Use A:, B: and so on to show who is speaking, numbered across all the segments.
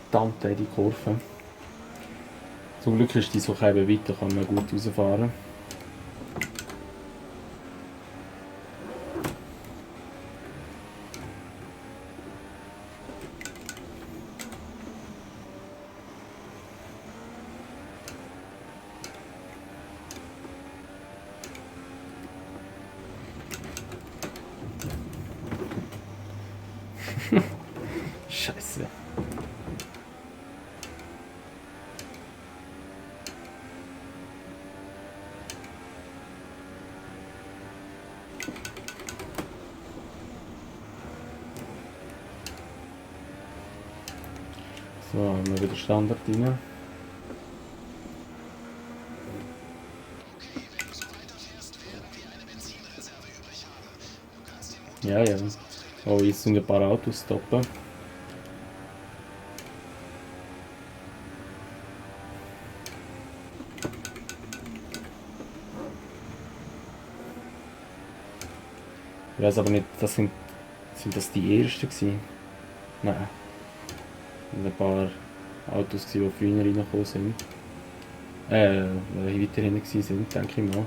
A: verdammt, die Kurve. Zum Glück ist die so eben weiter, kann man gut rausfahren. Scheiße. So, haben wir wieder Standard rein. Ja, ja. Oh, jetzt sind ein paar Autos stoppen. Ich weiß aber nicht, sind das die ersten gewesen? Nein. Ein paar Autos, die früher reingekommen sind. Weiter hinten sind, denke ich mal.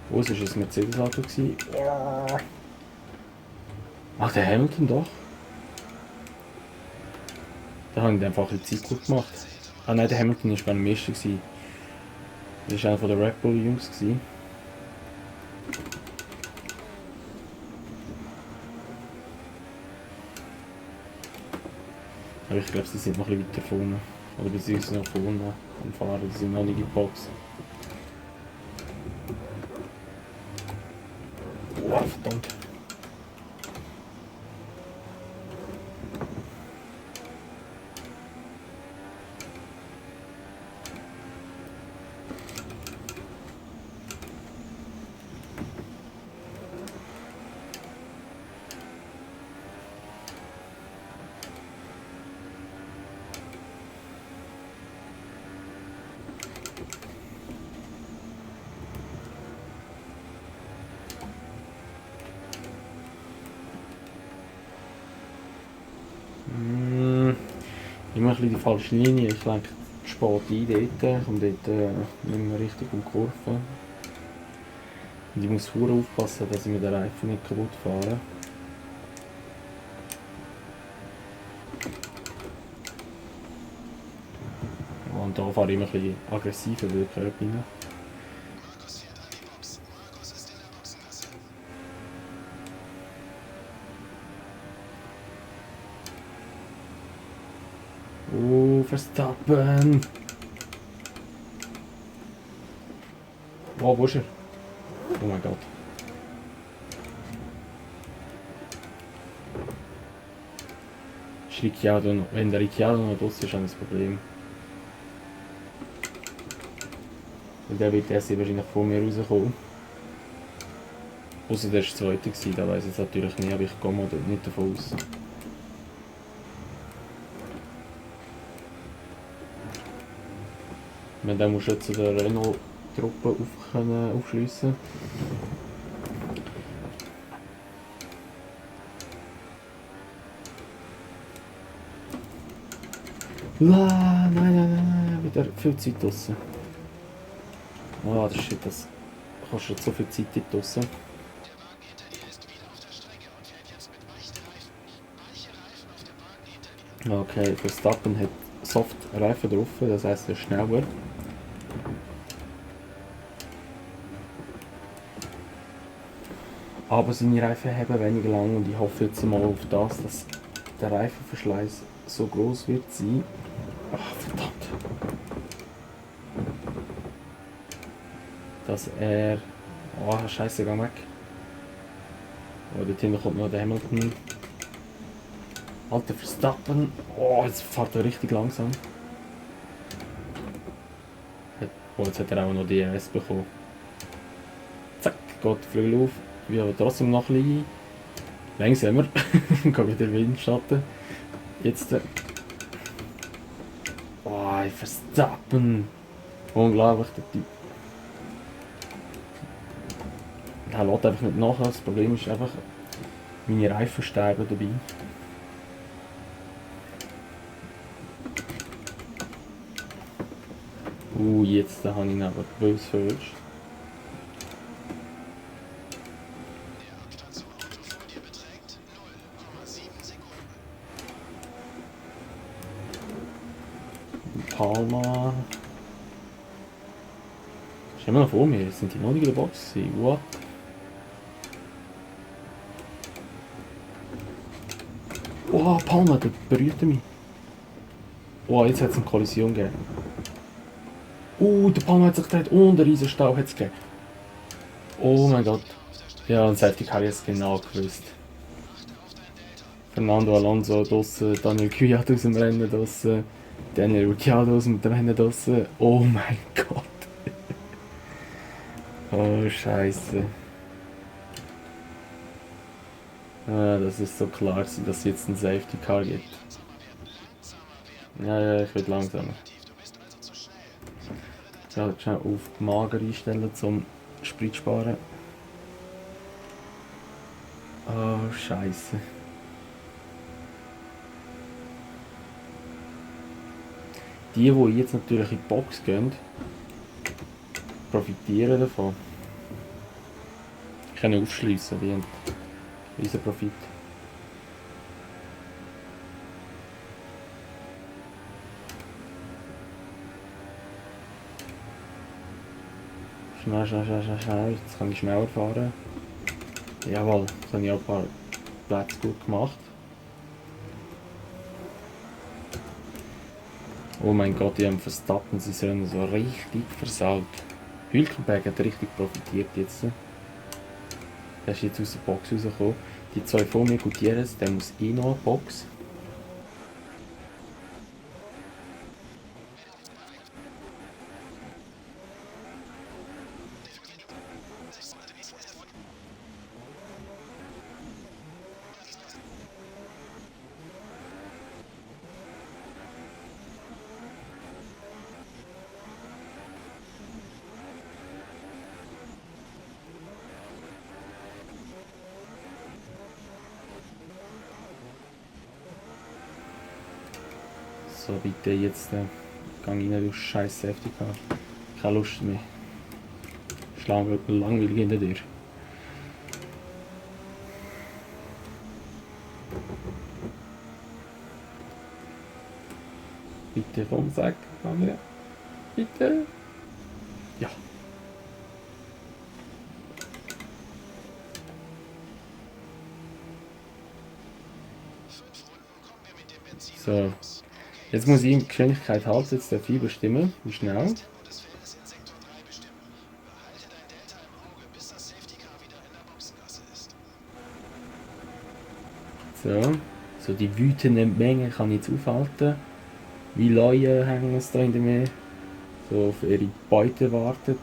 A: Oh, es war ein Mercedes-Auto. Ach, der Hamilton doch. Da haben die einfach ein bisschen Zeit gut gemacht. Ah nein, der Hamilton war beim ersten. Das war einer der Red Bull Jungs. Aber ich glaube, sie sind noch ein bisschen weiter vorne. Oder beziehungsweise noch vorne am Fahren. Die sind noch nicht in die Box. Oh, verdammt. Immer ein bisschen die falsche Linie, ich lenke spät ein dort, komme dort nicht mehr richtig um die Kurve. Und ich muss sehr aufpassen, dass ich mit den Reifen nicht kaputt fahre. Und da fahre ich immer ein bisschen aggressiver durch die Körper rein. Oh, Verstappen! Oh, wo ist er? Oh mein Gott. Ist Ricciardo noch? Wenn der Ricciardo noch draussen ist, habe ich ein Problem. Weil der wird erst wahrscheinlich vor mir rauskommen. Außer der war Zweiter, da weiss ich jetzt natürlich nicht, aber ich gehe mal nicht davon aus. Dann musst du zu der Renault-Truppe aufschliessen. Nein, wieder viel Zeit draussen. Ah, das shit, das kostet so viel Zeit dort draussen. Okay, Verstappen hat soft Reifen drauf, das heisst, er ist schneller. Aber seine Reifen haben weniger lang und ich hoffe jetzt mal auf das, dass der Reifenverschleiß so groß wird sein. Ach, verdammt. Dass er... Oh, scheiße, geh weg. Oh, dort hinten kommt noch der Hamilton. Alter Verstappen. Oh, jetzt fährt er richtig langsam. Oh, jetzt hat er auch noch die DRS bekommen. Zack, geht der Flügel auf. Wir haben trotzdem noch ein bisschen langsamer. Kommt wieder Windschatten. Jetzt. Oh, Verstappen. Unglaublich, der Typ. Er lässt einfach nicht nach. Das Problem ist einfach, meine Reifen sterben dabei. Jetzt habe ich ihn aber böse verwünscht. Palma. Stell mir noch vor mir, sind die noch nicht in der Box gewesen? What? Oh, Palma, der berührt mich. Oh, jetzt hat es eine Kollision gegeben. Der Palma hat sich gedreht und ein riesen Stau hat es gegeben. Oh mein Gott. Ja, und Safety Car jetzt genau gewusst. Fernando Alonso draussen, Daniel Kvyat aus dem Rennen draussen, Daniel Ricciardo aus dem Rennen draussen. Oh mein Gott. Oh Scheiße. Das ist so klar, dass es jetzt ein Safety Car gibt. Ja, ich will langsamer. Ja, schnell auf die Mager einstellen zum Sprit sparen. Oh Scheiße. Die jetzt natürlich in die Box gehen, profitieren davon. Ich kann nicht aufschliessen, die haben riesen Profit. Schnell. Jetzt kann ich schneller fahren. Jawohl, jetzt habe ich auch ein paar Plätze gut gemacht. Oh mein Gott, die haben Verstappen, sie sind so richtig versaut. Hülkenberg hat richtig profitiert jetzt. Der ist jetzt aus der Box rausgekommen. Die zwei vor mir, Gutierrez, der muss eh noch eine Box. So, bitte jetzt gang rein, du scheiß Safety Car. Keine Lust mehr. Schlag wird langweilig hinter dir. Bitte vom Sack, Kamera. Bitte. Ja. So. Jetzt muss ich die Geschwindigkeit halten, jetzt darf ich bestimmen, wie schnell. So die wütende Menge kann ich jetzt aufhalten. Wie Leute hängen es da hinter mir, so auf ihre Beute wartet.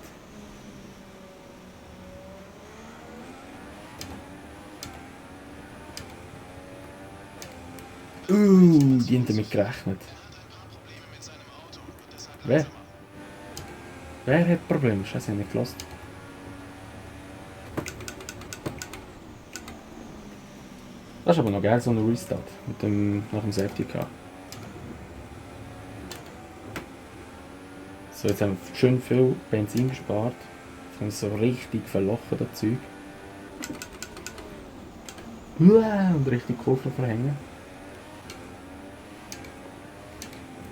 A: Die haben damit gerechnet. Wer? Wer hat Probleme? Scheiße, ich habe nicht gelassen. Das ist aber noch geil, so ein Restart nach dem Safety Car. So, jetzt haben wir schön viel Benzin gespart. Jetzt haben wir so richtig verlochen, das Zeug. Und richtig Kurven verhängen.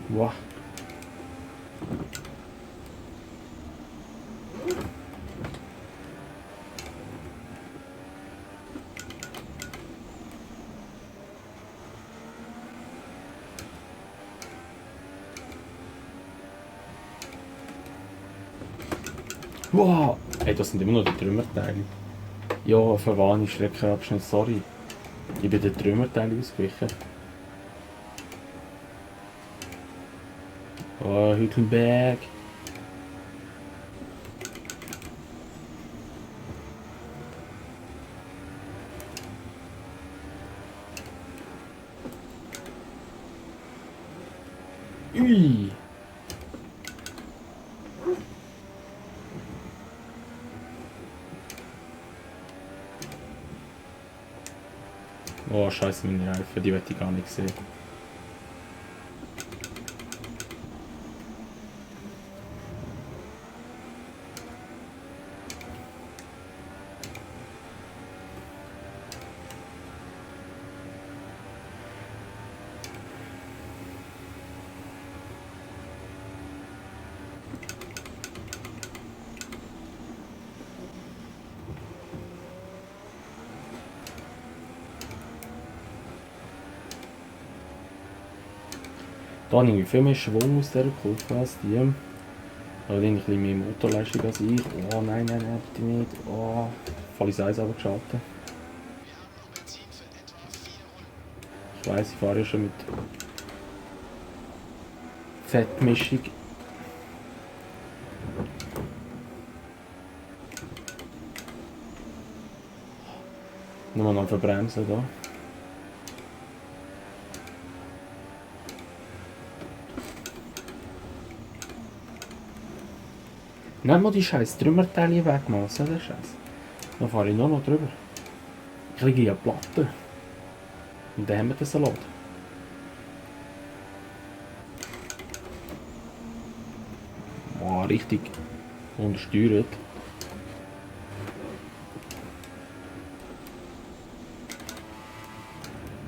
A: Wow. Wow! Ey, das sind immer noch die Trümmerteile. Ja, verwarne ich Streckenabschnitt, sorry. Ich bin den Trümmerteil ausgewichen. Oh, Hülkenberg. Ui! Oh, scheiße, meine Reifen, die werde ich gar nicht sehen. Da habe ich viel mehr Schwung aus dieser Kurve als die. Aber ein bisschen mehr Motorleistung als ich. Oh nein, bitte nicht. Oh, voll ins Eis runtergeschaltet. Ich weiss, ich fahre ja schon mit Fettmischung. Nur noch verbremsen hier. Nicht mal die scheiß Trümmerteile weg, Mann. Was soll der Scheiß? Dann fahre ich nur noch drüber. Ich liege ja Platte. Und dann haben wir den Salat. Oh, richtig untersteuert.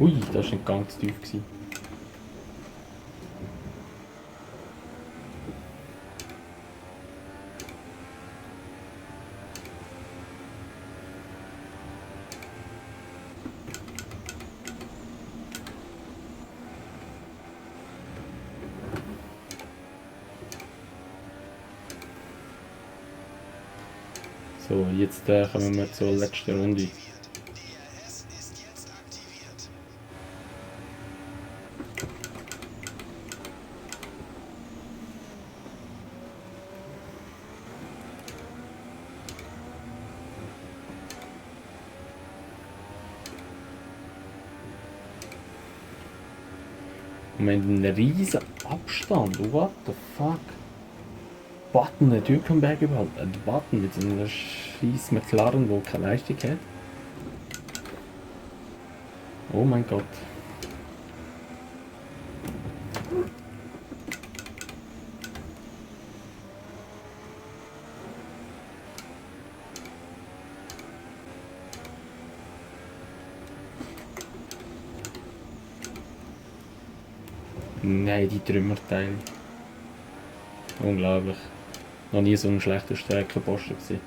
A: Ui, das war nicht ganz tief. So, jetzt kommen wir zur letzten Runde. Und wir haben einen riesen Abstand. What the fuck? Button, der Türkenberg überhaupt. Ein Button mit so einer scheiß McLaren, der keine Leistung hat. Oh mein Gott. Nein, die Trümmerteile. Unglaublich. Noch nie so ein schlechter Streckenposten gesehen.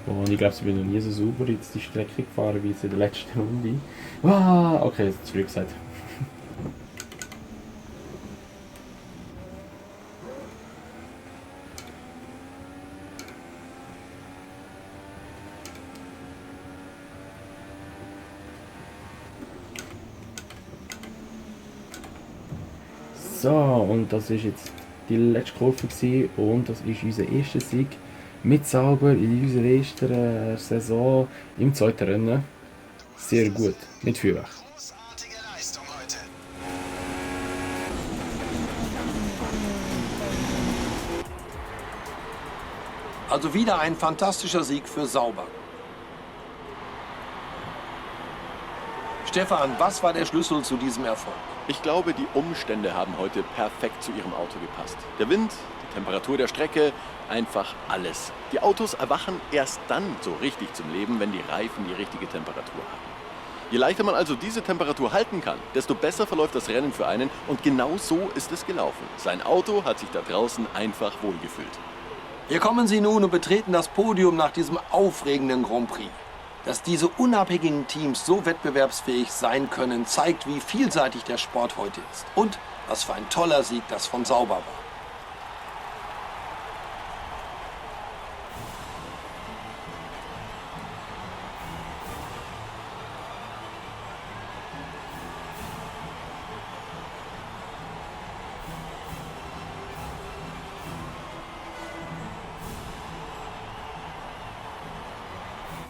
A: Und ich glaube, ich bin noch nie so sauber jetzt die Strecke gefahren wie jetzt in der letzten Runde. Ah, okay, jetzt früh gesagt. So, und das ist jetzt die letzte Kurve gewesen, und das ist unser erster Sieg mit Sauber in unserer ersten Saison im zweiten Rennen. Sehr gut, mit Feuerwerk.
B: Also wieder ein fantastischer Sieg für Sauber. Stefan, was war der Schlüssel zu diesem Erfolg?
C: Ich glaube, die Umstände haben heute perfekt zu Ihrem Auto gepasst. Der Wind, die Temperatur der Strecke, einfach alles. Die Autos erwachen erst dann so richtig zum Leben, wenn die Reifen die richtige Temperatur haben. Je leichter man also diese Temperatur halten kann, desto besser verläuft das Rennen für einen, und genau so ist es gelaufen. Sein Auto hat sich da draußen einfach wohlgefühlt.
B: Hier kommen sie nun und betreten das Podium nach diesem aufregenden Grand Prix. Dass diese unabhängigen Teams so wettbewerbsfähig sein können, zeigt, wie vielseitig der Sport heute ist. Und was für ein toller Sieg das von Sauber war.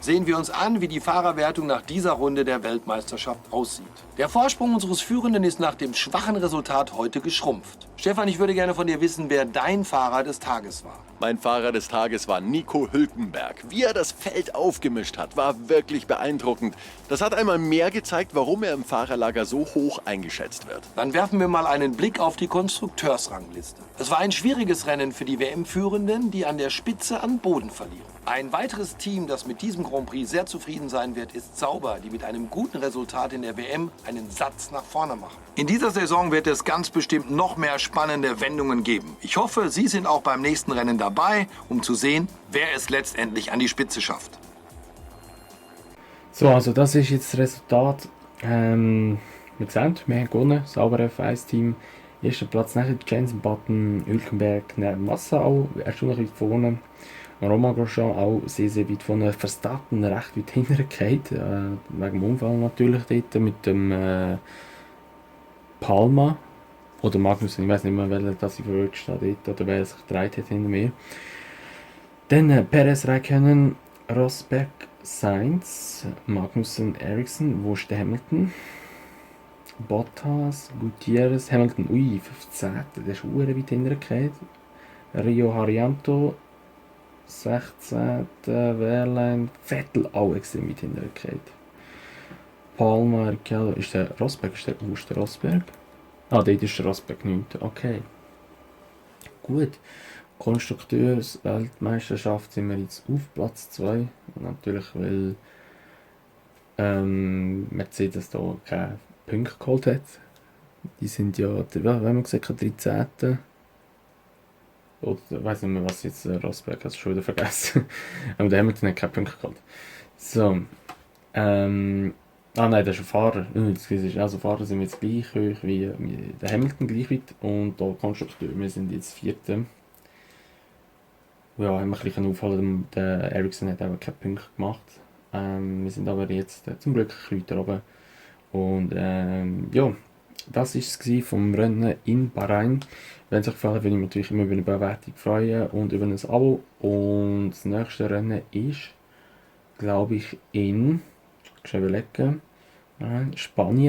B: Sehen wir uns an, wie die Fahrerwertung nach dieser Runde der Weltmeisterschaft aussieht. Der Vorsprung unseres Führenden ist nach dem schwachen Resultat heute geschrumpft. Stefan, ich würde gerne von dir wissen, wer dein Fahrer des Tages war.
C: Mein Fahrer des Tages war Nico Hülkenberg. Wie er das Feld aufgemischt hat, war wirklich beeindruckend. Das hat einmal mehr gezeigt, warum er im Fahrerlager so hoch eingeschätzt wird.
B: Dann werfen wir mal einen Blick auf die Konstrukteursrangliste. Es war ein schwieriges Rennen für die WM-Führenden, die an der Spitze an Boden verlieren. Ein weiteres Team, das mit diesem Grand Prix sehr zufrieden sein wird, ist Sauber, die mit einem guten Resultat in der WM einen Satz nach vorne machen. In dieser Saison wird es ganz bestimmt noch mehr spannende Wendungen geben. Ich hoffe, Sie sind auch beim nächsten Rennen dabei, um zu sehen, wer es letztendlich an die Spitze schafft.
A: So, also das ist jetzt das Resultat. Wir sehen, wir haben gewonnen. Sauber F1-Team. Erster Platz nachher Jensen Button, Hülkenberg, Massa auch erstaunlich weit vorne. Romain Grosjean auch sehr, sehr weit vorne. Verstappen recht weit hinten gefallen, wegen dem Unfall natürlich dort mit dem Palma oder Magnussen, ich weiß nicht mehr, welcher das ich verrutscht habe dort oder wer sich gedreht hat hinter mir. Dann Perez, Raikkonen, Rosberg, Sainz, Magnussen, Ericsson, wo ist der Hamilton? Bottas, Gutierrez, Hamilton, 15. Der ist sehr weit hinten gefallen. Rio Haryanto, 16. Wehrlein, Vettel auch extrem weit hinten gefallen. Palmer, Ricciardo, ist der Rosberg, wo ist der Rosberg? Ah, dort ist der Rosberg 9. Okay. Gut. Konstrukteursweltmeisterschaft sind wir jetzt auf Platz 2. Natürlich, weil Mercedes da keine Punkte geholt hat. Die sind ja, wenn man gesagt hat, 13. Oder ich weiß nicht mehr, was jetzt Rosberg hat, schon wieder vergessen. Aber der Hamilton hat keine Punkte geholt. So. Nein, das ist ein Fahrer. Also Fahrer sind wir jetzt gleich hoch wie der Hamilton gleich weit. Und da Konstrukteur, wir sind jetzt 4. Ja, haben wir ein bisschen aufholen. Der Ericsson hat aber keine Punkte gemacht. Wir sind aber jetzt zum Glück ein bisschen weiter oben. Und ja, das war es vom Rennen in Bahrain. Wenn es euch gefallen hat, würde ich mich natürlich immer über eine Bewertung freuen und über ein Abo. Und das nächste Rennen ist, glaube ich, in Spanien.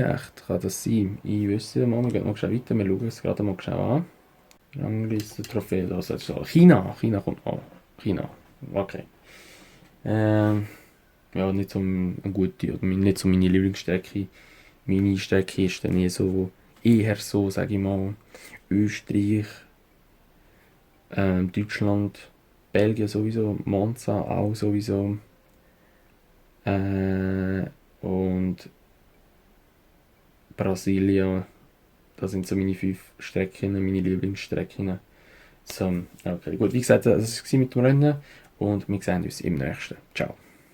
A: Echt, kann das sein? Ich wüsste mal, wir gehen noch schnell weiter, wir schauen es gerade mal schnell an. Rangliste Trophäe, das ist China kommt noch. China, okay. Ja, nicht so eine gute, oder nicht so meine Lieblingsstrecke. Meine Strecke ist dann eher so, sage ich mal, Österreich, Deutschland, Belgien sowieso, Monza auch sowieso. Und Brasilien, das sind so meine 5 Strecken, meine Lieblingsstrecken. So, okay, gut, wie gesagt, das war es mit dem Rennen und wir sehen uns im nächsten. Ciao.